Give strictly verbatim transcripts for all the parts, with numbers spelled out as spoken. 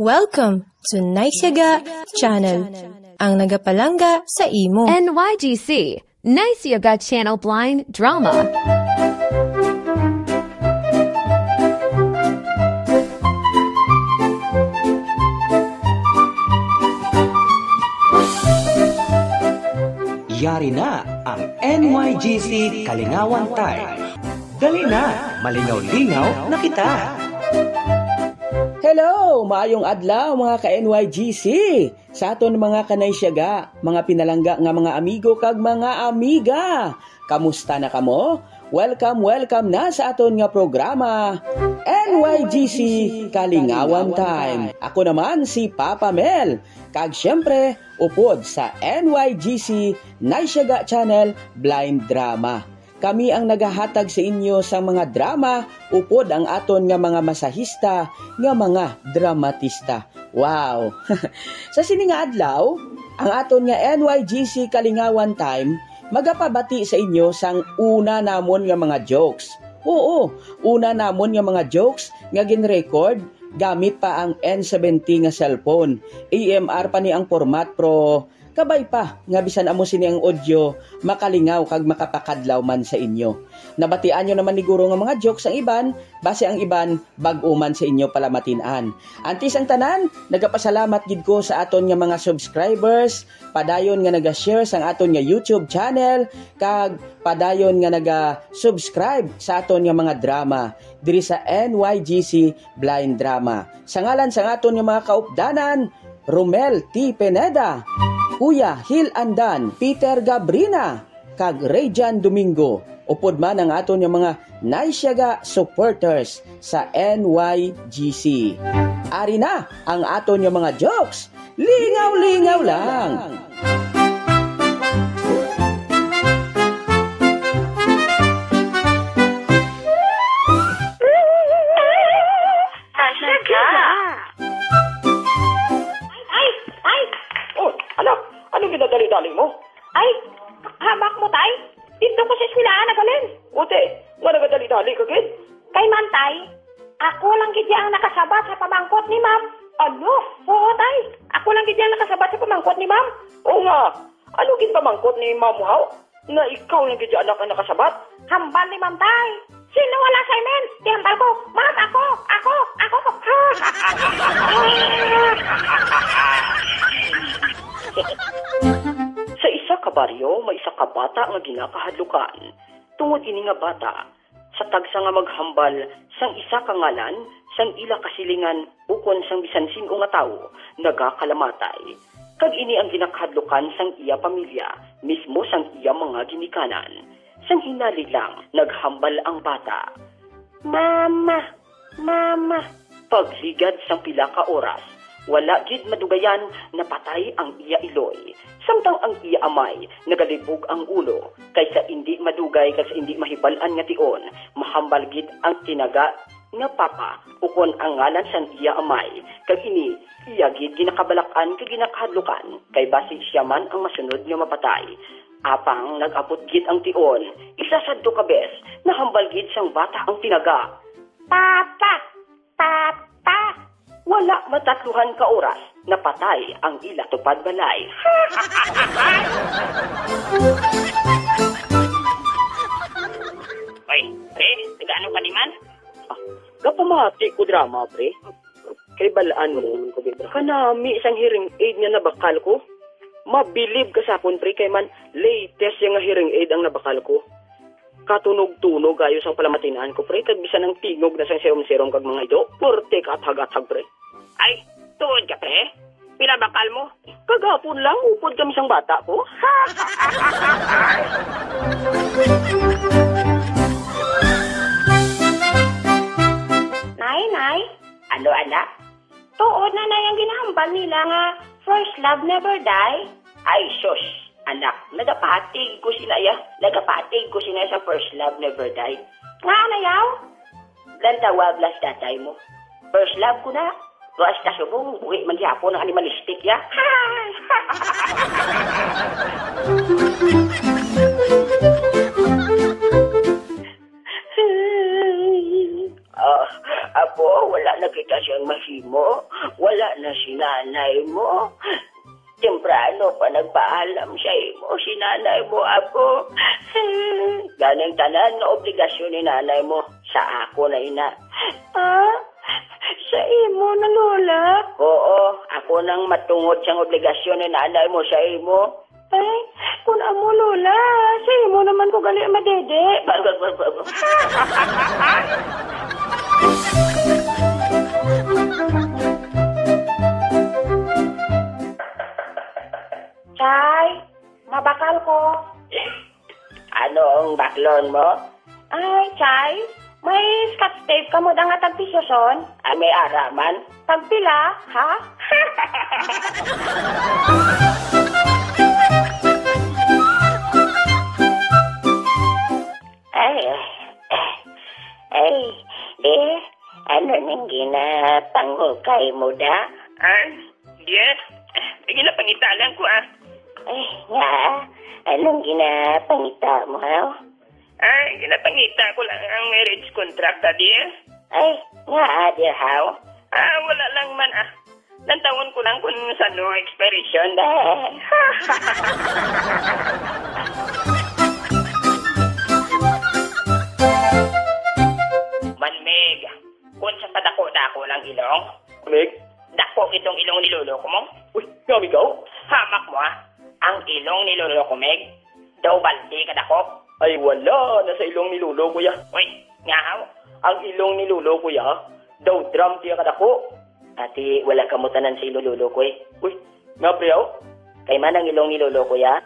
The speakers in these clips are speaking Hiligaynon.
Welcome to Nice Yaga Channel, ang nagapalangga sa imo. N Y G C, Nice Yaga Channel Blind Drama. Yari na ang N Y G C Kalingawan Time. Dali na, malingaw-lingaw na kita. Hello! Maayong adlaw, mga ka-N Y G C! Sa aton mga kanay siyaga, mga pinalangga nga mga amigo kag mga amiga. Kamusta na kamo? Welcome, welcome na sa aton nga programa, N Y G C Kalingawan Time. Ako naman si Papa Mel. Kag siyempre, upod sa N Y G C Nice Yaga Channel Blind Drama. Kami ang nagahatag sa inyo sang mga drama upod ang aton nga mga masahista nga mga dramatista. Wow! Sa sini nga adlaw, ang aton nga N Y G C Kalingawan Time magapabati sa inyo sang una namon nga mga jokes. Oo, una namon nga mga jokes nga gin-record gamit pa ang N seventy nga cellphone. A M R pa ni ang format, pero kabay pa nga bisan amo sini ang audio, makalingaw kag makapakadlaw man sa inyo. Nabatian nyo naman ni Guro nga mga jokes ang iban, basi ang iban bag-o man sa inyo palamatin-an. Antes ang tanan, nagapasalamat gid ko sa aton nga mga subscribers, padayon nga naga-share sang aton nga YouTube channel, kag padayon nga naga-subscribe sa aton nga mga drama diri sa N Y G C Blind Drama. Sa ngalan sang aton nga mga kaupdanan, Romel T Pineda, Kuya Hil Andan, Peter Gabrina, kag Rayjan Domingo, upod man ang aton nga mga Nice Yaga supporters sa N Y G C. Ari na ang aton nga mga jokes. Lingaw-lingaw lang. Ay, ay! Oh, anak, anong ginadali-dali mo? Ay, hamak mo, tay. Dito ko sa eskwelahan nagalin. Ute, nga nagadali-dali ka gid? Kay man, tay, ako lang gid ang nakasabat sa pamangkot ni ma'am. Ano? Oo, tay. Ako lang gid ang nakasabat sa pamangkot ni ma'am. Oo nga. Ano gid pamangkot ni ma'am, haw? Nga ikaw lang gid anak ang nakasabat? Hambal ni ma'am, tay. Sino wala assignment? Di hambal ko, ma'am, ako, ako, ako. Sa isa ka baryo, may isa ka bata nga ginakahadlukan. Tungod ini nga bata, sa tagsa nga maghambal sang isa ka ngalan sang ila kasilingan ukon sang bisan sin-o nga tawo, nagakalamatay. Kag ini ang ginakahadlukan sang iya pamilya, mismo sang iya mga ginikanan. Sang hinali lang, naghambal ang bata, "Mama, mama." Pagligad sang pila ka oras, wala gid madugayan, napatay ang iya iloy. Samtang ang iya amay nagalibog ang ulo, kay sa indi madugay kag sa indi mahibal-an nga tion, mahambal gid ang tinaga nga papa ukon ang ngalan sang iya amay, kag ini iya gid ginakabalak-an kag ginakahadlukan, kay basi sia man ang masunod nga mapatay. Apang nag-abot gid ang tion, isa sadto ka bes, nahambal gid sang bata ang tinaga, "Papa! Papa!" Wala matatluhan ka oras, napatay ang ila tupad balay. Oy, pre, taga-ano ka di man? Ah, gapamati ko drama, pre. Kay balaan mo, kanami sang hearing aid nga nabakal ko. Mabilib ka sapon, pre, kay man latest ya nga hearing aid ang nabakal ko. Katunog-tunog kayo sang palamatinan ko, pre, kag bisan ang tingog na sang sirom-sirom kag mga ido, porte kaathag-athag, pre. Ay, tuod ka, pre? Pila bakal mo? Kagapon lang, upod kami sang bata ko. Nay, nay. Ano, anak? Tuod na, nay, ang ginahambal nila nga first love never die? Ay, sus, anak, nagapatig ko sila, ya. Nagapatig ko sila sa first love never die. Nga, ano, yaw? Lantawag lang si tatay mo. First love ko na. Basta subong, buhi man gihapon ang animalistic, ya. Ah, apo, wala na kita siyang mahimo. Wala na si nanay mo. Temprano pa nagpaalam sa imo si nanay mo, apo. Ganing tanan nga obligasyon ni nanay mo sa ako na ina. Ha? Sa imo na, Lola? Oo, ako nang matungod sang obligasyon ni nanay mo sa imo. Ay, kun amo, Lola, sa imo naman ko gali madede. Chay, mabakal ko. Ano ang baklon mo? Ay, Chay, may scotch tape kamo da nga tagpisoson? Ah, may ara man. Tagpila, ha? Ay, ay, di, ano ning ginapangukay mo da? Ay, di, eh. May ginapangita lang ko, ah. Ay, nga, anong ginapangita mo, ha? Ay, ginapangita ko lang ang marriage contract, ah, di, eh. Ay, nga, ah, di, haw? Ah, wala lang man, ah. Lantawon ko lang kung sano expiration, da. Manmig, kung sa kadako-dako lang ilong? Mig? Dako itong ilong ni lolo ko mo. Uy, nga, Mig, aw? Hamak mo, ah. Ang ilong ni lolo ko, Mig, daw balde kadako. Ay, wala na sa ilong ni lolo ko, ya. Uy, nga, haw? Ang ilong ni lolo ko, ya, daw drum tiya kadako. Ati, wala kamo tanan sa ilo lolo ko, eh. Uy, nga, pre, aw? Kay man ang ilong ni lolo ko, ya.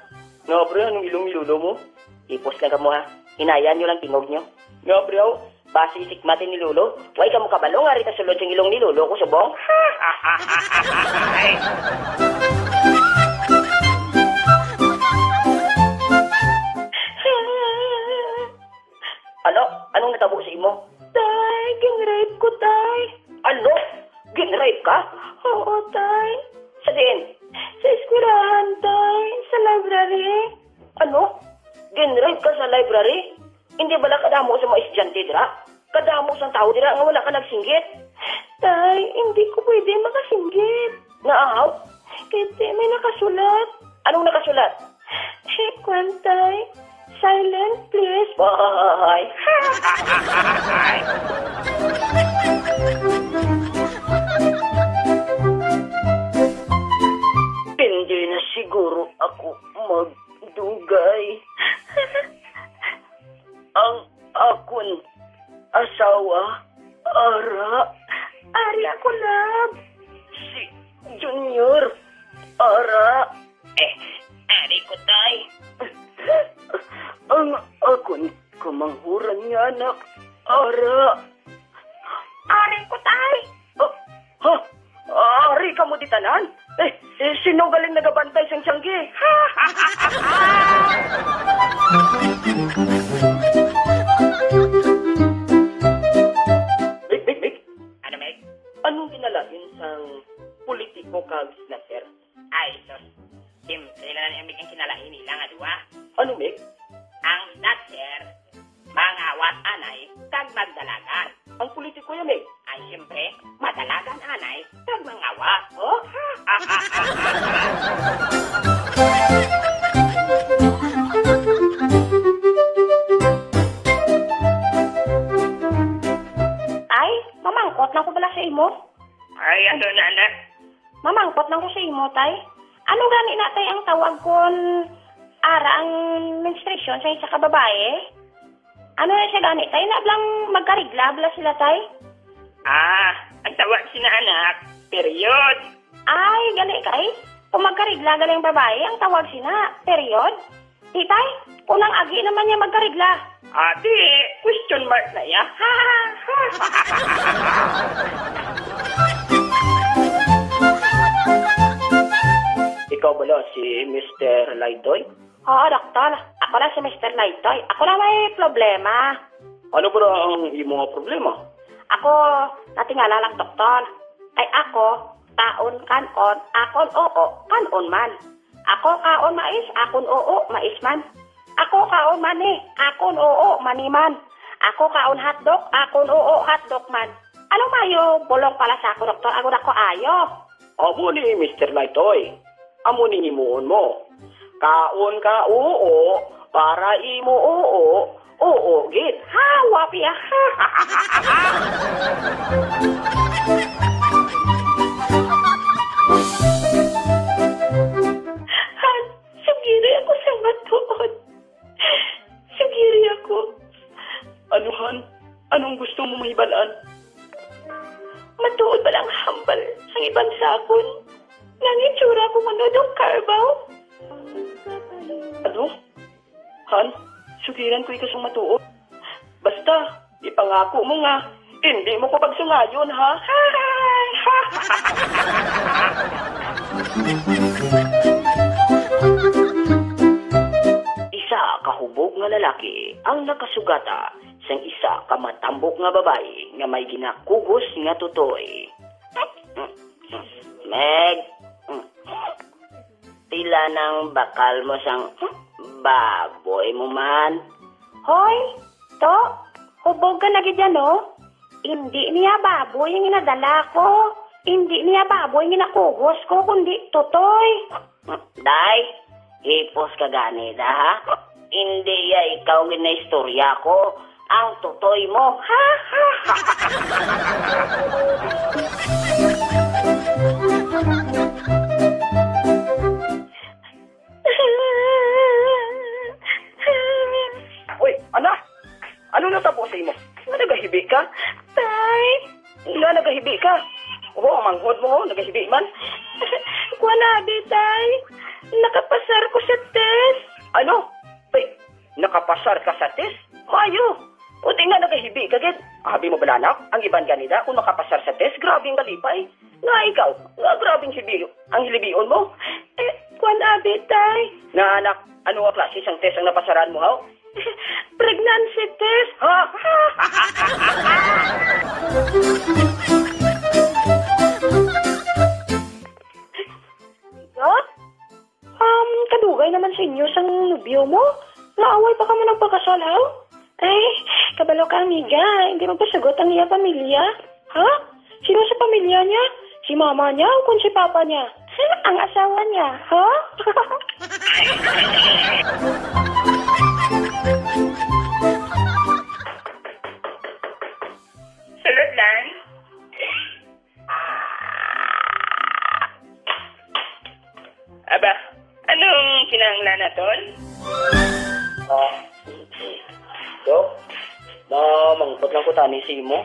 Nga, pre, anong ilong ni lolo mo? Ipos lang kamo, ha. Hinayan nyo lang tingog nyo. Nga, pre, aw? Basi isikmati ni lolo. Way kamo kabalo nga rita sulod sing ilong ni lolo ko, subong. Ano? Anong natabo sa imo? Tay, ginrape ko, tay. Ano? Ginrape ka? Oo, tay. Sa diin? Sa eskwelahan, tay. Sa library. Ano? Ginrape ka sa library? Hindi bala kadamo sa mga estudyante dira? Kadamo sang tawo dira nga wala ka nagsinggit? Tay, hindi ko pwede makasinggit. Nga ahaw? Kay may nakasulat. Anong nakasulat? Eh, kwan, tay. Silent, please. Bye. Hindi na siguro ako magdugay. Ang akon asawa, ara. Ari ako, love. Si Junior, ara. Eh, ari ko, tay. Ang akon kamanghuran nga anak, ara. Ari ko, tay. Oh, ha? Ari kamo di tanan? Eh, eh, sino galing nagabantay sang tiyanggi? Big, big, big. Ano, Meg? Anong kinalain sang politiko kag snatcher? Ay, sus. Simple na lang ang kinalain nila nga duwa. Ano, Meg? Ang snatcher, mangawat anay kag magdalagan. Ang politiko yan, Meg. Ay, siyempre, madalagan anay kag mangawat. Oh? Ay, mamangkot lang ko bala sa imo. Ay, ano na, anak? Mamangkot lang ko sa imo, tay. Ano gani na, tay, ang tawag kon ara ang menstruation sa isa ka babae? Ano na siya gani, tay? Na blang magkarigla bala sila, tay? Ah, ang tawag sina, anak, period. Ay, gali kay. Kung magkarigla gali ang babae, ang tawag sina period. Di, tay, kung ang agi naman niya magkarigla. Ate, question mark na iya. Ikaw bala si Mister Laytoy? Oo, doktor. Ako na si Mister Laytoy. Ako na may problema. Ano ba ang imo nga problema? Ako, natingala lang, doktor. Kay ako, kaon, kan-on, akon, oo, kan-on man. Ako kaon mais, akon oo, mais man. Ako kaon mani, akon oo, mani man. Ako kaon hotdog, akon oo, hotdog man. Ano mayo, bulong pala sa ako, doktor. Ako na ko ayo. Amo ni, Mister Lightoy. Amo ni himuon mo. Kaon ka, oo, para imo, oo, oo, gid. Hawa, piya. Han, sugiri ako sa matuod. Sugiri ako. Ano, Han? Anong gusto mo mahibalaan? Matuod ba lang hambal ang iban sa akon? Nang itsura ko manod ang karbaw? Ano? Han, sugiran ko ikaw sang matuod. Basta, ipangako mo nga, hindi mo ko pagsungayon, ha? Isa ka hubog nga lalaki ang nakasugata sang isa ka matambok nga babayi nga may ginakugos nga tutoy. Meg, pila nang bakal mo sang baboy mo man? Hoy, to, hubog ka na gid yan, no? Hindi niya baboy ang ginadala ko. Hindi niya baboy ang ginakugos ko, kundi tutoy. Day, hipos ka gani da, ha? Hindi ya ikaw ginaistorya ko, ang tutoy mo. Ha? Uy, ana! Ano natabo sa imo? Nga nagahibi ka? Tay! Nga nagahibi ka? Oh, ang manghod mo, oh, nagahibi man. Kuwan abi, tay. Nakapasar ko sa test. Ano? Ay, nakapasar ka sa test? Maayo. O di nga nagahibi ka gid. Abi mo bala, anak? Ang iban gani da, kung makapasar sa test, grabe ang kalipay. Nga ikaw, nga grabe ang hibi-, ang hilibion mo. Eh, kuwan abi, tay. Nga anak, ano nga klase sang test ang napasaran mo, haw? Pregnancy test. Ha? Ikaw? Um, kadugay naman sa inyo sang nobyo mo. Nga away pa kamo nagpakasal, haw? Ay, kabalo ka, amiga. Hindi magpasugot ang iya pamilya. Ha? Sino sa pamilya niya? Si mama niya o kung si papa niya? Ang asawa niya, ha? Sulod lang. Aba, anong kinahanglan naton? Ah, Dok, mamangkot lang ko tani sa imo.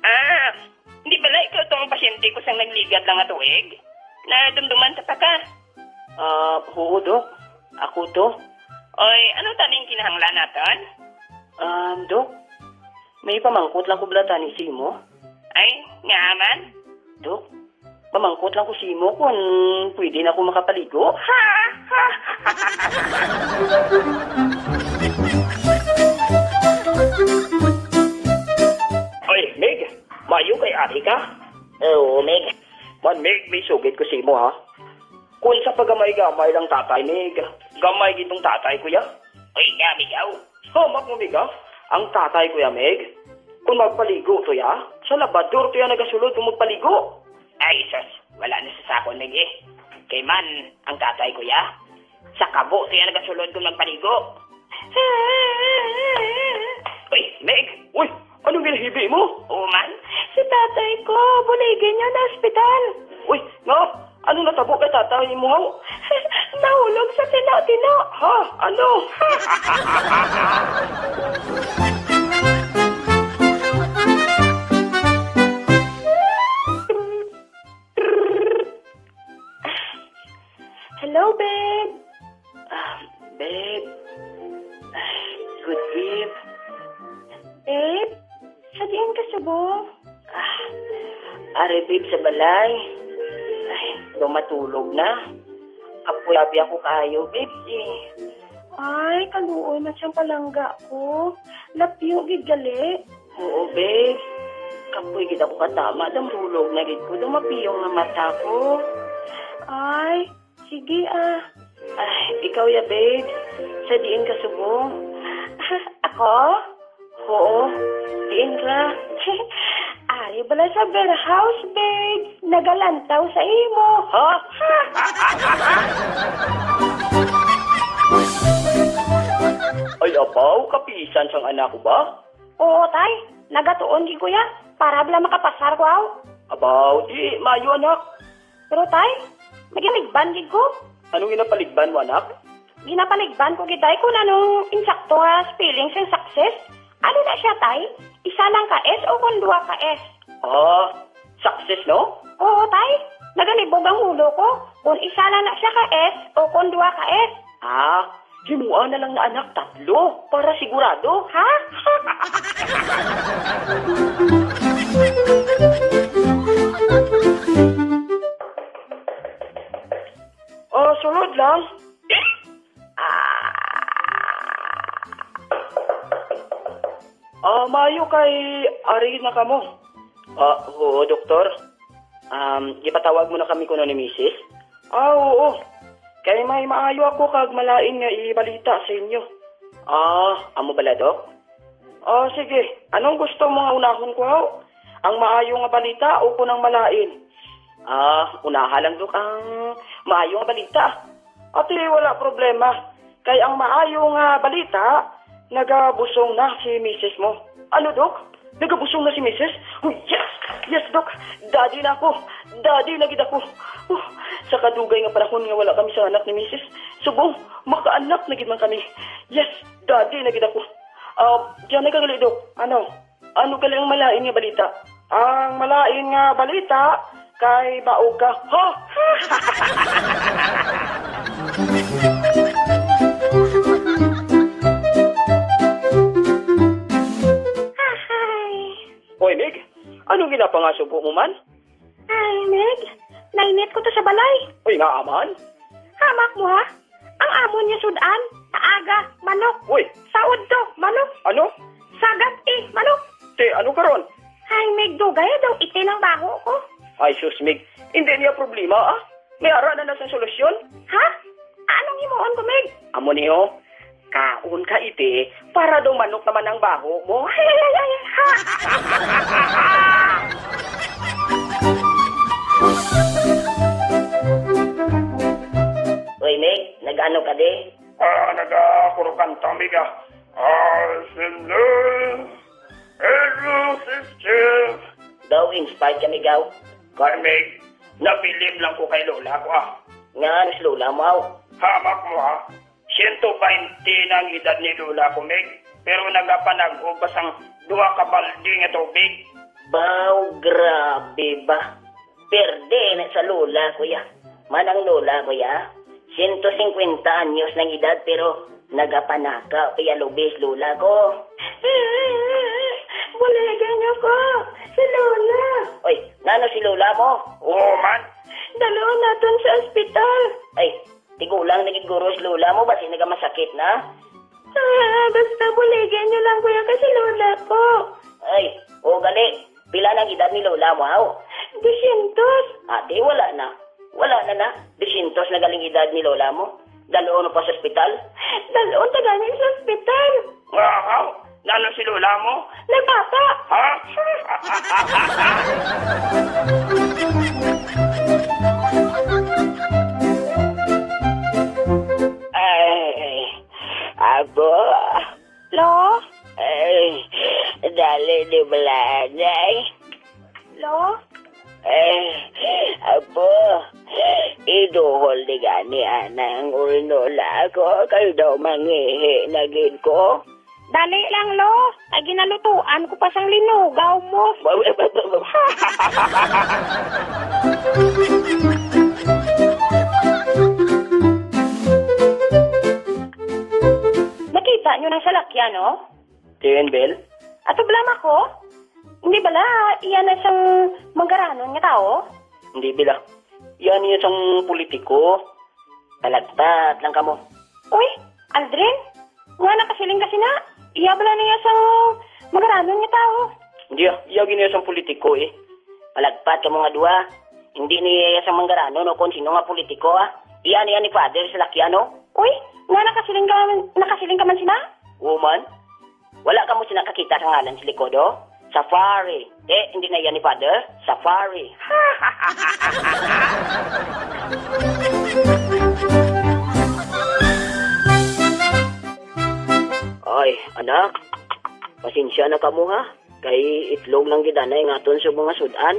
Ah, hindi bala ikaw tong pasyente ko sang nagligad lang nga tuig? Nadumduman ta pa ka? Ah, huo, Dok. Ako to. Oy, ano taning kinahanglan naton? Um, Dok, may pamangkot lang ko bala tani sa imo. Ay, nga man? Dok, pamangkot lang ko sa imo kung pwede na ako makapaligo. Oy, Mig, maayo kay ari ka? Oo, Mig. Man, Mig, may sugid ko sa imo, ha? Kung sa pagamay-gamay lang tatay, Mig, gamay gid tong tatay ko, ya. Uy, nga, Mig, aw. Hamak mo, Mig, ha? Ang tatay ko, ya, Mig, kung magpaligo to, ya, sa labador to, ya, nagasulod kung magpaligo. Ay, sus, wala na sa sakon, Mig, eh. Kay man, ang tatay ko, ya, sa kabo to, ya, nagasulod kung magpaligo. Uy, Meg! Uy, anong ginahibi mo? Oo man, si tatay ko, buligin niyo na ospital. Uy, nga? Ano natabo kay tatay mo, haw? Nahulog sa tino-tino. Ha? Ano? Hello, babe. Ah, babe. Ay, good eve. Babe, sa diin ka subong? Ah, ari, babe, sa balay. Ay, daw matulog na. Kapuyabi ako kaayo, babe, eh. Ay, kaluoy man siyang palangga ko. Lapyo gid gali. Oo, babe. Kapoy gid ako katama. Daw tulog na gid ko. Daw mapiyong na mata ko. Ay, sige, ah. Ay, ikaw ya, babe. Sa diin ka subong? Ako? Oo. Diin ka? Ah, Wala sa warehouse, babe. Nagalantaw sa imo. Ha? Ay, abaw, kapisan sang anak ko ba? Oo, tay. Nagatuon gid ko ya. Para bala makapasar ko, aw. Abaw, di, maayo, anak. Pero, tay, nagpaligban gid ko. Anong ginapaligban mo, anak? Ginapaligban ko gid, tay, kung anong insakto nga spelling sang success. Ano na siya, tay? Isa lang ka S o kung duha ka S? Ah, success, no? Oo, tay. Nagalibog ang ulo ko kung isa lang na siya ka S o kung duha ka S. Ah, himuan na lang na, anak, tatlo para sigurado. Ha? Oh, sulod lang. Ah, maayo kay ari na kamo. Ah, oo, doktor. Um, gipatawag mo na kami kuno ni misis? Ah, oo. Kay may maayo ako kag malain nga ibalita sa inyo. Ah, amo bala, Dok? Ah, sige. Anong gusto mo nga unahon ko, haw? Ang maayo nga balita o kon ang malain? Ah, unaha lang, Dok, ang maayo nga balita. Ati, wala problema. Kay ang maayo nga balita, nagabusong na si misis mo. Ano, Dok? Nagabusong na si misis? Oh, yes! Yes, Dok! Daddy na ako! Daddy na gid ako! Oh, sa kadugay nga panahon nga wala kami sa anak ni misis, subong makaanak na gid man kami. Yes, daddy na gid ako. Ah, diyan na ka gali, Dok. Ano? Ano gali ang malain nga balita? Ang malain nga balita, kay baog ka. Ha? Ahay. Hoy, Mig, anong ginapangasubo mo man? Ay, Mig, nainit ko to sa balay. Uy, nga man? Hamak mo, ha? Ang amon niya sud-an, sa aga, manok. Uy. Sa udto, manok. Ano? Sa gab-i, manok. Te, ano karon? Ay, Mig, dugay daw itin ang baho ko. Ay, sus, Mig. Hindi niya problema, ah. May ara na na sa solusyon. Ha? Anong himuon ko, Mig? Amo ni, oh. Kaon ka, iti, para daw manok naman ang baho mo. Ay, ay, ay, ay, ha? Uy, Mig, nag-ano ka, di? Ah, nagakurukanta, Mig, ah. Ah, sila. Hello, sister. Daw, inspired kami, gaw. Kay, Mig, nabilib lang ko kay lola ko, ah. Nga, ano si lola mo, aw? Hamak mo, ha? Siyento baynte na ang edad ni lola ko, Mig. Pero nagapanag-og pa sang duha ka balde nga tubig. Baw, grabe ba? Perde na sa lola ko ya. Man ang lola ko ya, siyento singkwenta anyos nang edad, pero nagapanaka pa ya lubis lola ko. Buligan niyo ko, si lola. Oy, nano si lola mo? Oo man. Dalon naton sa ospital. Ay, tigulang na gid guro si lola mo, basi nagamasakit na. Ah, basta buligan niyo lang, kuya, kasi lola ko. Ay, o gali, pila nang edad ni lola mo, haw? Dusyentos. Ate, wala na. Wala na na. Dusyentos na galing edad ni lola mo. Dalon pa sa ospital? Dalon ta gani sa ospital. Wow! Nano si lola mo? Nagbata. Ha? Ay, apo. Lo? Ay, dali ni Blanay. Lo? Ay, apo. Iduhol ni gani anang urinola ko, kay daw mangihi na gid ko. Dali lang, Lo. Ay, ginalutuan ko pa sang linugaw mo. Nakita nyo nang salakyan, no? Kay Enbel? Ato bala, Mako? Hindi bala, iya na sang manggaranon nga tao? Hindi bala. Iya niya sang politiko. Palagpat lang kamo. Uy, Aldrin? Nga nakasiling ka sina? Iya bala niya sang manggaranon nga tao? Hindi ah, iya gini sang politiko eh. Palagpat kamo nga duha. Hindi niya iya sang manggaranon o kung sino nga politiko ah. Iya niya ni Father sa lakyan, no? Uy, nga nakasiling ka, nakasiling ka man sina? Woman? Wala kamo sina kakita sa ngalan sa likod, oh? Safari. Eh, hindi na yan ni Father? Safari. Ay, anak. Pasensya na kamo, ha? Kay itlog lang gid anay nga aton sa mga sud-an.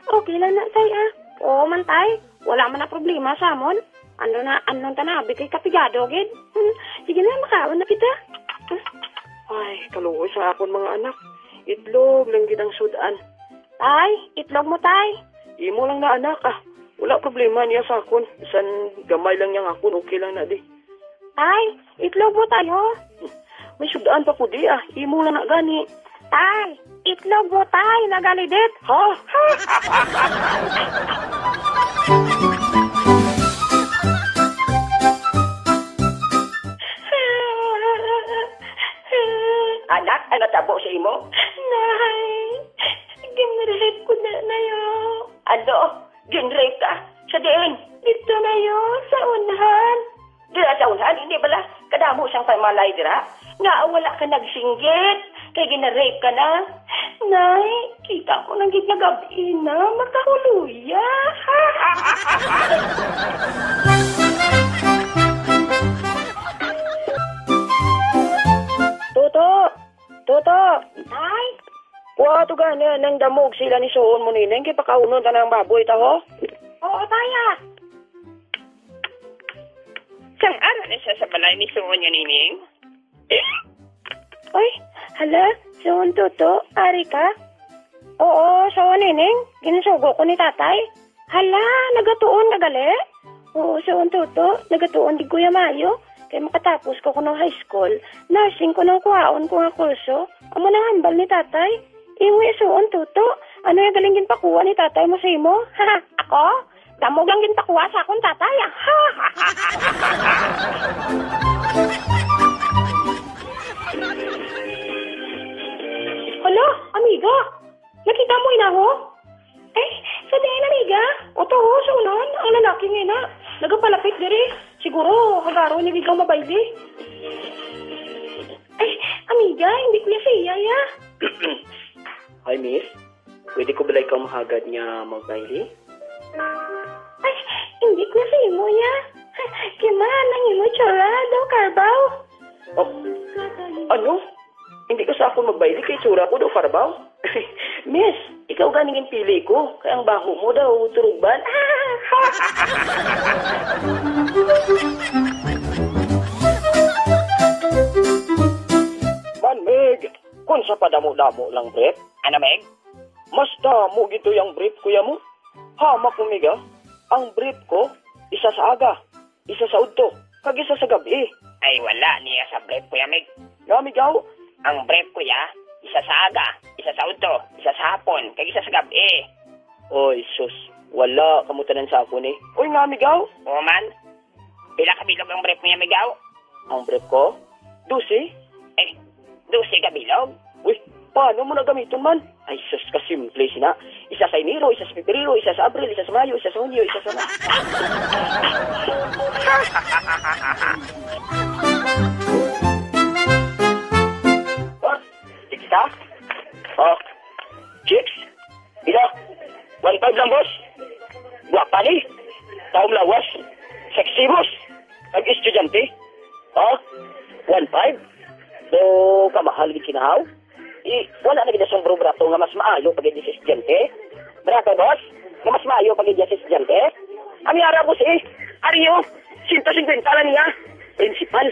Okay lang na, tay, ah. Oo man, tay. Wala man na problema sa amon. Ano na, ano ta na, abi kay kapigado gid. Hmm, sige na, makaon na kita. Ay, kaluoy sa akon mga anak. Itlog lang gid ang sud-an. Tay, itlog mo, tay. Imo lang na, anak, ah. Wala problema niya sa akon. Bisan gamay lang niya nga akon, okay lang na di. Tay, itlog mo, tay, ho. May sud-an pa ko di, ah. Imo lang na gani. Tay, itlog mo, tay, nagalidit. Ha? Anak, ano tabo sa imo? Nay, ginrape ko na, nayo. Ano? Ginrape ka? Sa diin? Dito, nayo, sa unhan. Dira sa unhan, hindi bala kadamo sang pamalay dira? Nga wala ka nagsinggit, kay ginarape ka na. Nay, kita ko nang gid nga gab-i na, makahuluya. Toto! Toto! Ay? Kuha to gani nang damo og sila ni Suon mo, Nining, kay pakaunon ta na ang baboy ta, ho? Oo, taya. Sang ara na siya sa balay ni Suon niya, Nining? Ay, hala, Suon, Toto, ari ka? Oo, Suon, Nining, ginsugo ko ni Tatay. Hala, nagatuon ka gali? Oo, Suon, Toto, nagatuon gid ko ya, Mayo. Kay makatapos ko kuno high school, nursing ko nang kuhaon ko nga kurso. Amo nang hambal ni Tatay. Imo ya, Suon, Toto. Ano ya galing ginpakuha ni Tatay mo sa imo? Ako? Damo lang ginpakuha sa akon tatay, ah. Hala, amiga, nakita mo ina ho? Ay, sa diin, amiga? O, to, ho, sa unahan, ang lalaki nga ina, nagapalapit diri. Siguro, hagaro niya gid kang mabayli. Ay, amiga, hindi ko ya siya, ya. Hi, miss. Pwede ko balay kang mahagad nga magbayli? Ay, hindi ko ya sa imo, ya. Kay man, ang imo itsura daw karbaw. Oh, ano? Hindi ka sa akon magbayli kay itsura ko daw karbaw? Miss, ikaw gani ginpili ko, kay ang baho mo daw turugban. Man, Meg, kung sa padamo-damo lang, Brep. Ano, Meg? Mas damo gid to yang brief, kuya mo. Hamak mo, miga. Ang brief ko, isa sa aga, isa sa udto, kag isa sa gab-i. Ay, wala niya sa brief, Kuya Mig. Nga, migaw? Ang brief, Kuya, isa sa aga, isa sa udto, isa sa hapon, kag isa sa gab-i. Oy, sus. Wala kamo tanan sa akon, eh. Uy, nga, migaw? Oo, man. Pila ka bilog ang brief niya, migaw? Ang brief ko? Dose. Eh, dose ka bilog? Uy, paano mo na gamiton man? Ay, sus, kasimple sina. Isa sa Enero, isa sa Pebrero, isa sa Abril, isa sa Mayo, isa sa Hunyo, isa sa Ma-, Boss, chicks ka? Oh, chicks? Ila, one five lang, boss. Guwapa ni. Taong lawas. Sexy, boss. Pag estudyante. Oh, one five? Do, kamahal gid kinahaw? I, wala na gid sang bro-, brato nga mas maayo pa gid sa estudyante. Brato, boss, nga mas maayo pa gid sa estudyante. Ang yara, boss, eh. Ariyo, siyento singkwenta lang niya. Principal.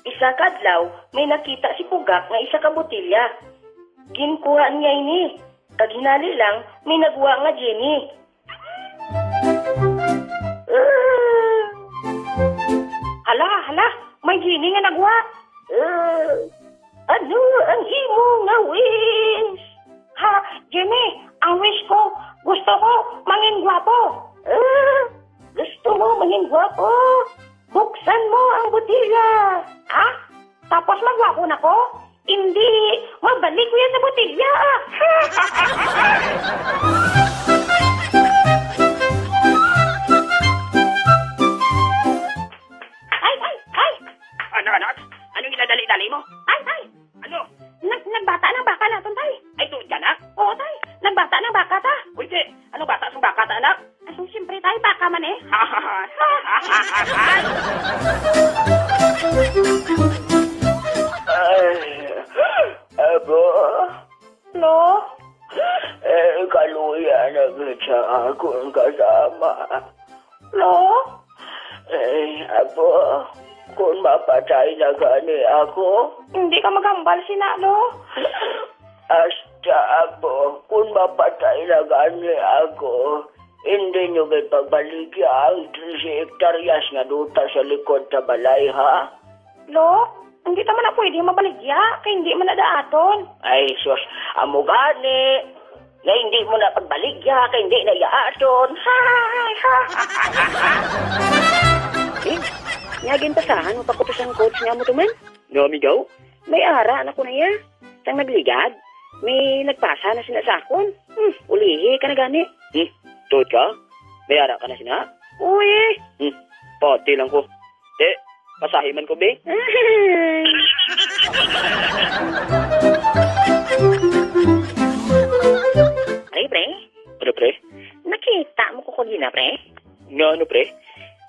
Isa ka adlaw, may nakita si Pugak nga isa ka botelya. Ginkuha niya ini, kag hinali lang, may nagwa nga Jenny. Hala, hala, may Jenny nga nagwa. Ano ang imo nga wish? Ha, Jenny, ang wish ko, gusto ko mangin gwapo. Ah, gusto mo mangin gwapo? Buksan mo ang botelya. Ha? Tapos magwapo na ko? Hindi, mabalik ko yan sa botelya. Anak, ano ginadali-dali mo? Tay, tay! Ano? Nag nagbata na baka naton, tay. Ay, tuod ka, anak? Oo, tay. Nagbata na baka ta. Uy, di. Ano bata sang baka ta, anak? Ay, siyempre, tay, baka man eh. Ay, abo. Lo? Eh, kaluya na gid sa akon kasama. Lo? Eh, abo, kung mapatay na gani ako? Hindi ka maghambal sina, Lo. Hasta, abo, kung mapatay na gani ako, hindi nyo gid pagbaligya ang trese hektaryas nga duta sa likod sa balay, ha? Lo, hindi ta man na pwede mabaligya, kay hindi man na daaton. Ay, sus, amo gani. Nga hindi mo na pagbaligya, kay hindi na yaaton. Hay, ha. Eh, nga gintasahan mo pa ko to sang coach nga mo to man? No, amigaw? May ara na ko na iya. Sang nagligad, may nagpasa na sina sa akon. Hmm, ulihi ka na gani. Hmm, tuod ka? May ara ka na sina? Uy! Hmm, pati lang ko. Te, pasahi man ko, be. Pre, pre? Ano, pre? Nakita mo ko kagina, pre? Nga ano, pre?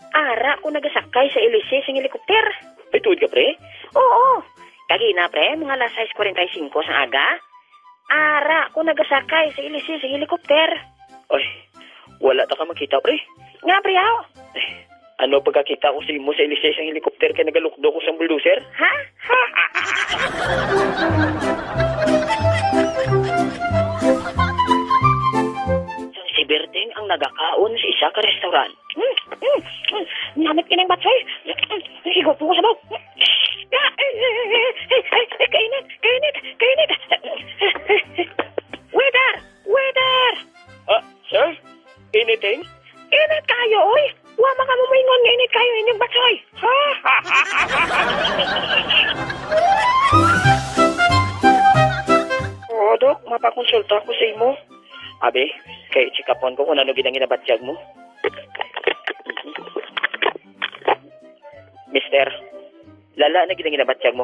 Ara ko nagasakay sa hélice sing helikopter. Ay, tuod ka, pre? Oo. Kagina, pre, mga alas sais kwarenta y singko sang aga. Ara ko nagasakay sa hélice sing helikopter. Ay, wala ta ka makita, pre. Nga, pre, aw? Ano pagkakita ko sa imo sa hélice sang helikopter kay nagalukdo ko sang bulldozer? Ha? Ha? Si Berting ang nagakaon sa isa ka restaurant. Mm, mm, mm. Namit kining batsoy. Mm, mm. Higop mo sa bawk. Ah, eh, eh, eh, eh, eh, eh, kainit, kainit, kainit. Waiter! Waiter! Ah, sir? Anything? Init kayo, oy! Wa man kamo moingon nga init kayo inyong batsoy. Oo, Dok, mapakonsulta ko sa imo. Abi, kay check-upon ko kung ano gid ang ginabatyag mo. Mister, lala na gid ang ginabatyag mo.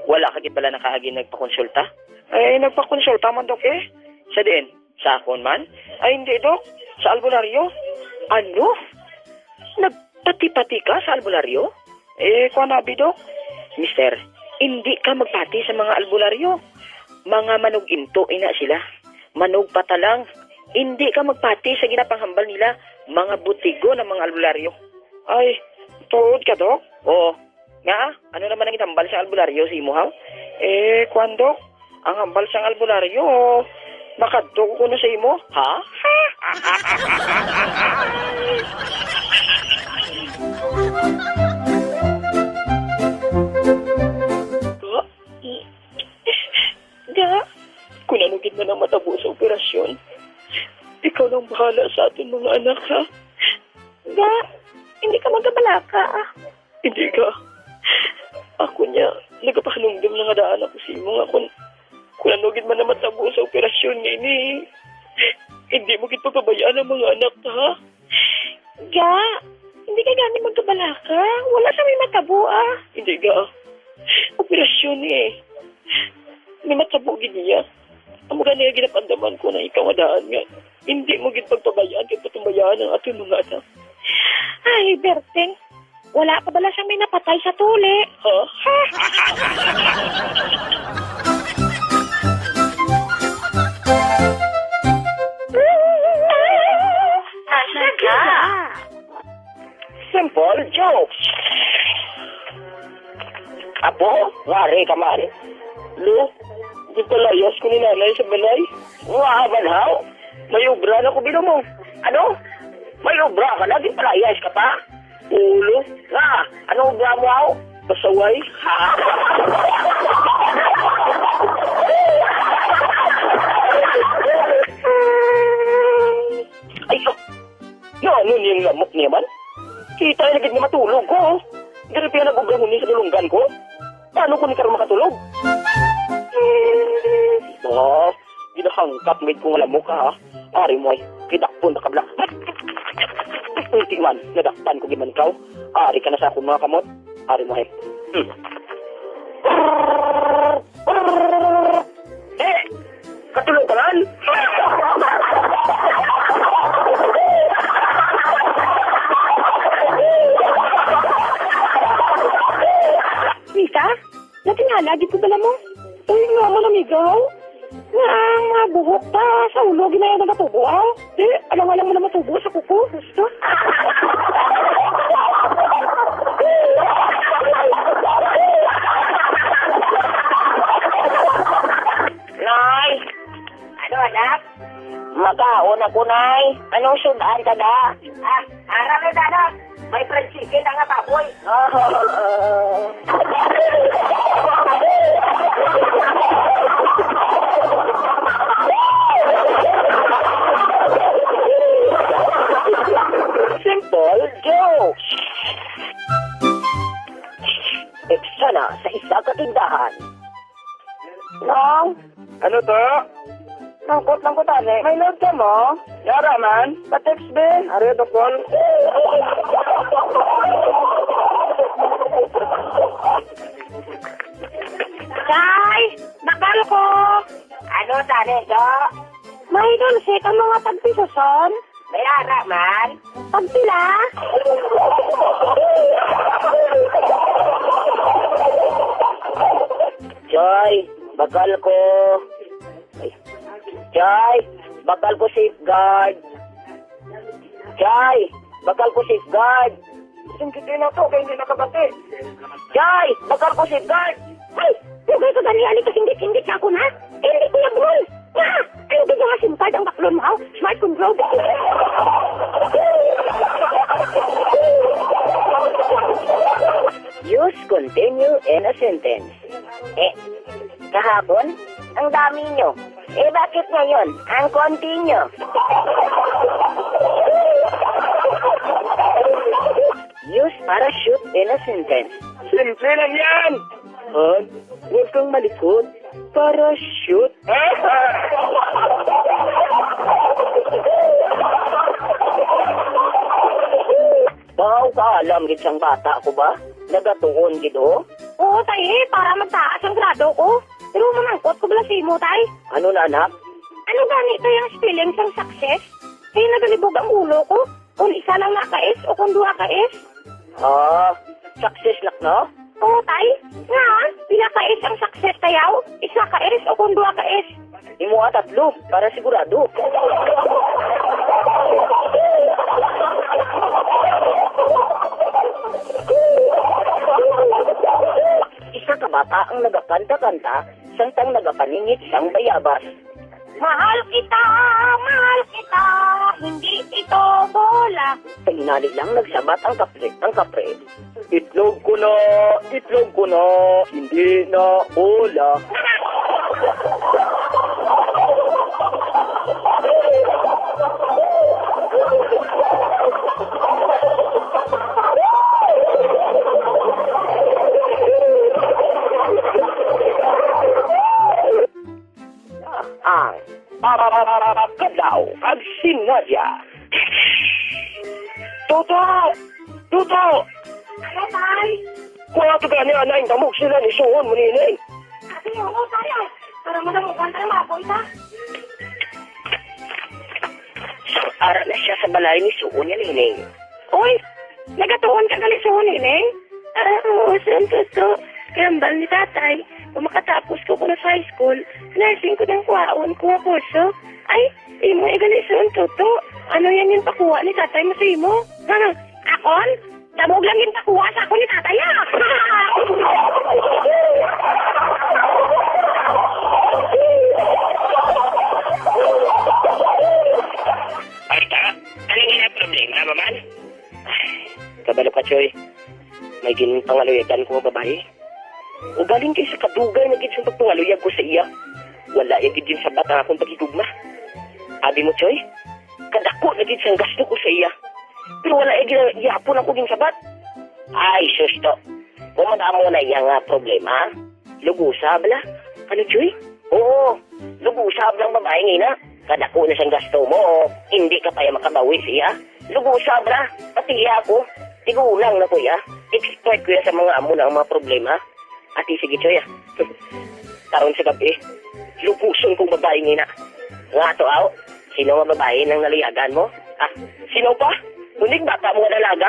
Wala ka gid bala nakaagi nagpakonsulta? Ay, nagpakonsulta man, Dok, eh. Sa diin? Sa akon man? Ay, hindi, Dok. Sa albularyo. Ano? Nagpati-pati ka sa albularyo? Eh, kuwan abi, Dok. Mister, hindi ka magpati sa mga albularyo. Mga manug-into ina sila. Manugpatalang. Hindi ka magpati sa ginapanghambal nila. Mga butigon ang mga albularyo. Ay, tuod ka, Dok? Oo. Nga, ano naman ang ginhambal sang albularyo sa imo, haw? Eh, kuwan, Dok, ang hambal sang albularyo, makadto ko kuno sa imo. Ha? Ga? Ga? Kung ano gid man ang matabo sa operasyon, ikaw lang bahala sa aton mga anak, ha? Ga, hindi ka magkabalaka, ah. Hindi ka. Ako niya, nagapahanumdom na nga daan ako sa imo nga kung, kung ano gid man ang matabo sa operasyon nga ini, hindi mo gid pagpabayaan ang mga anak ta, ha? Ga, hindi ka gani magkabalaka. Wala sa may matabo, ah. Hindi, Ga. Operasyon ni eh. May matabo gid niya. Amo gani nga ginapandaman ko na ikaw nga daan nga hindi mo gid pagpabayaan kay patumbayaan ang aton mga anak. Ay, Berting, wala pa bala siyang may napatay sa tuli? Ha? Asya ka? Simple jokes. Apo, ngari ka man. Lo, ginpalayas ko ni nanay sa balay. Nga, banhaw. May obra na ko, bino mo. Ano? May obra ka na? Ginpalayas ka pa? Ulo. Nga, ano obra mo, haw? Pasaway. Ay, so, Nga ano niyang lamok niya man? Kita na gid nga matulog ko, oh. Diri pa nag-ubrahon ni sa dulunggan ko. Paano ko ni karon makatulog? Ah, ginahangkap gid ko nga lamok ka, ha? Ari mo ay, kidakpon na kabla. Unti man, nadakpan ko gid man ikaw. Ari ka na sa akong mga kamot. Ari mo ay. Eh, katulog ka man? Mika, natingala gid ko bala mo. Uy, nga mo namigaw. Nga, nga buhok pa sa ulo, ginaya na natubo, ah. Eh, alang-alang mo na matubo sa kuko. Gusto? Nay! Ano, anak? Makaon ako, Nay. Anong sudan ka, da? Ah, ara na, anak. May fried chicken ang baboy. Simple jokes. Eksena sa isa ka tindahan. Nong? Ano to? Nangkot lang ko tani. May load ka mo? Yara man. Pa-text, be. Ari, dokol. Day, bakal ko. Ano tani, do? May dulce ka mga tagpisoson? May ara man. Pagpila? Joy, bakal ko. Ay. Joy, bakal ko safeguard. Joy, bakal ko safeguard. Singkit na to, kay hindi nakabati. Joy, bakal ko safeguard. Ay, lugay ka gani, ali ka singkit-singkit sa akon, ha? Hindi ko yabol. Ah, hindi ko nga safeguard ang baklon mo, ha? Smart control. Use continue in a sentence. Eh, kahapon, ang dami nyo. Eh, bakit ngayon, ang konti nyo? Use para shoot in a sentence. Simple lang yan! Han, huwag kang malikot. Para shoot. Baw ka alam gid sang bata ko ba? Nagatuon gid, oh. Oo, tay, eh, para magtaas ang grado ko. Pero manangkot ko bala sa imo, tay. Ano na, anak? Ano gani, tay, ang spelling sang success? Kay nagalibog ang ulo ko. Kung isa lang na ka S o kung duha ka S. Ah, success, nak, no? Oo, tay. Nga, pila ka S ang success, tayaw? Isa ka S o kung duha ka S? Imo, ah, tatlo, para sigurado. Isa ka bata ang nagakanta-kanta samtang nagapaningit sang bayabas. Mahal kita, mahal kita, hindi ito bola. Sa inali lang nagsabat ang kapre, ang kapre. Itlog ko na, itlog ko na, hindi na bola. Ang Kadlaw kag si Nadia. Tuto! Tuto! Ano, tay? Kuha ka gani, anay, damog sila ni Suhon mo nini. Ate, oo, tay, ay. Para madamugan tayo, mapoy ta. Ara na siya sa balay ni Suhon niya, Nining. Uy, nagatuon ka gali, Suhon, Nining? Ah, oo, Suhon, Tuto. Kay hambal ni tatay, kung makatapos ko kuno sa high school, nursing ko nang kuhaon ko nga kurso. Ay, imo igali, Suhon, Tuto. Ano yan yung pakuha ni tatay mo sa imo? Ha? Akon? Damog lang yung pakuha sa ako ni tatay, ah! Ay, ta? Ano nga problema, maman? Ay, kabalo ka, Choy. May ginpangaluyagan ko nga babayi. Ugaling kay sa kadugay na gid sa pagpangaluyag ko sa iya. Wala ya gid ginsabat ang akong paghigugma. Abi mo, Choy, kadako na gid sang gasto ko sa iya. Pero wala ya gid yapon ako ginsabat. Ay, sus to. Kung man amo na iya nga problema, lugusa bala. Ano, Choy? Oo, lugusa bala ang babae nga ina. Kadako na sang gasto mo, hindi ka pa ya makabawi sa iya. Lugusa bala, pati iya ako. Tigulang na ko iya. Expert ko ya sa mga amo na ang mga problema. Ati, sige, Choy, ah. Karon sa gabi, lubuson kong babae ngina. Nga ato, aw, sino nga babae nang naluyagan mo? Ah, sino pa? Kunig bata mo nga dalaga?